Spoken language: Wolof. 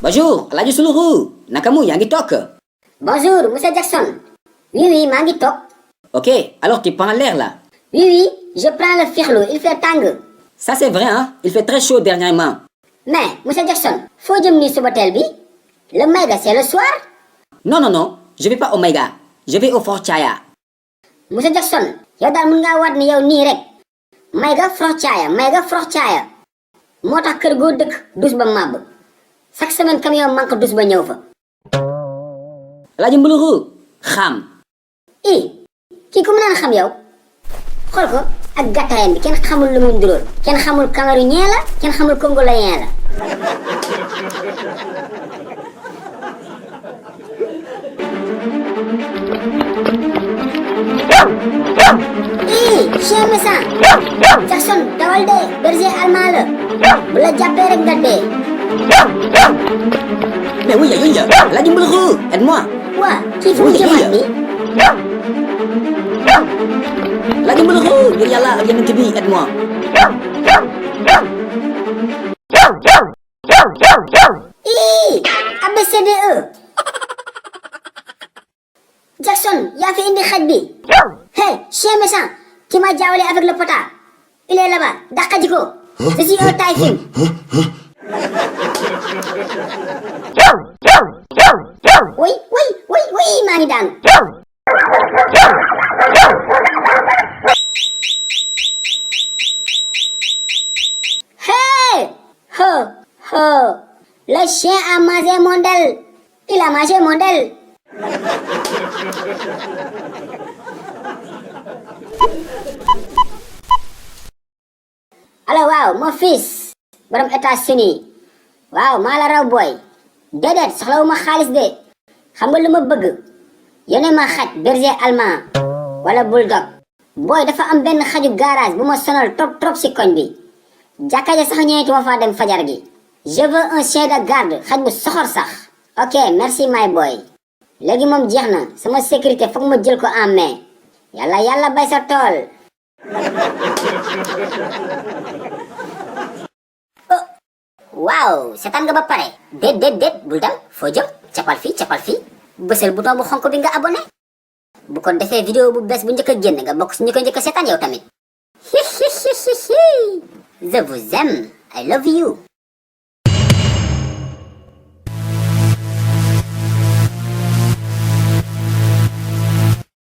Bonjour, Alhaji Suluru. Nakamu, yaa ngi toog? Bonjour, monsieur Jackson. Oui, maa ngi toog. Ok, alors tu prends l'air là. Oui, je prends le firlo, il fait tàng. Ça c'est vrai, hein? Il fait très chaud dernièrement. Mais, monsieur Jackson, foo jëm nii suba teel bi? Le Maïga, c'est le soir? Non, non, non, je vais pas au Maïga. Je vais au Fort Chaya. Monsieur Jackson, yow daal mën ngaa waat ni yow nii rek. Maïga Fort Chaya. Moo tax kër goo dëkk dus ba màbb. Chaque semaine camion manque dus ba ñëw fa. Alhaji Mbuluru, xam. Kii ku mu naan xam yow? Xool ko ak gàttaayam bi kenn xamul lu muy nduróol. Kenn xamul camerounien la, kenn xamul congolien la. Chien méchant. Jackson dawal de berger allemand la. Bu la jàppee rek nga dee. Mais oui, Alhaji Mbuluru, aide-moi. Waa kii fu mu jëmaat nii? Alhaji Mbuluru, ngir yàlla ak yonent bi, aide-moi. ABCDE. Jackson, yaa fi indi xaj bi. Hey, chien méchant, qui m'a jaawale avec le pota. Il est là-bas, dàqa ji ko. Je suis un taille fine. Oui, maa ngi daanu. Hey! Ho! Le chien a mangé mon del. Il a mangé mon del. Alors waaw, mon fils. Borom États-Unis. Waaw, maa la raw booy. Déedéet, soxlawuma xaalis de. Xam nga lu ma bëgg? Yónnee ma xaj berger allemand wala bulldog. Booy dafa am benn xaju garage bu ma sonal trop si koñ bi. Jàkka ja sax ñëwetuma faa dem fajar gi. Je veux un chien de garde, xaj bu soxor sax. Ok, merci my boy. Léegi moom jeex na, sama sécurité foog ma jël ko en main. Yàlla bay sa tool. Waaw, seetaan nga ba pare? Déet, bul dem, foo jëm? Capal fii. Bësal bouton bu xonk bi nga abonné. Bu ko defee vidéo bu bees bu njëkk a génn nga bokk si ñu ko njëkk a seetaan yow tamit. Je vous aime. I love you.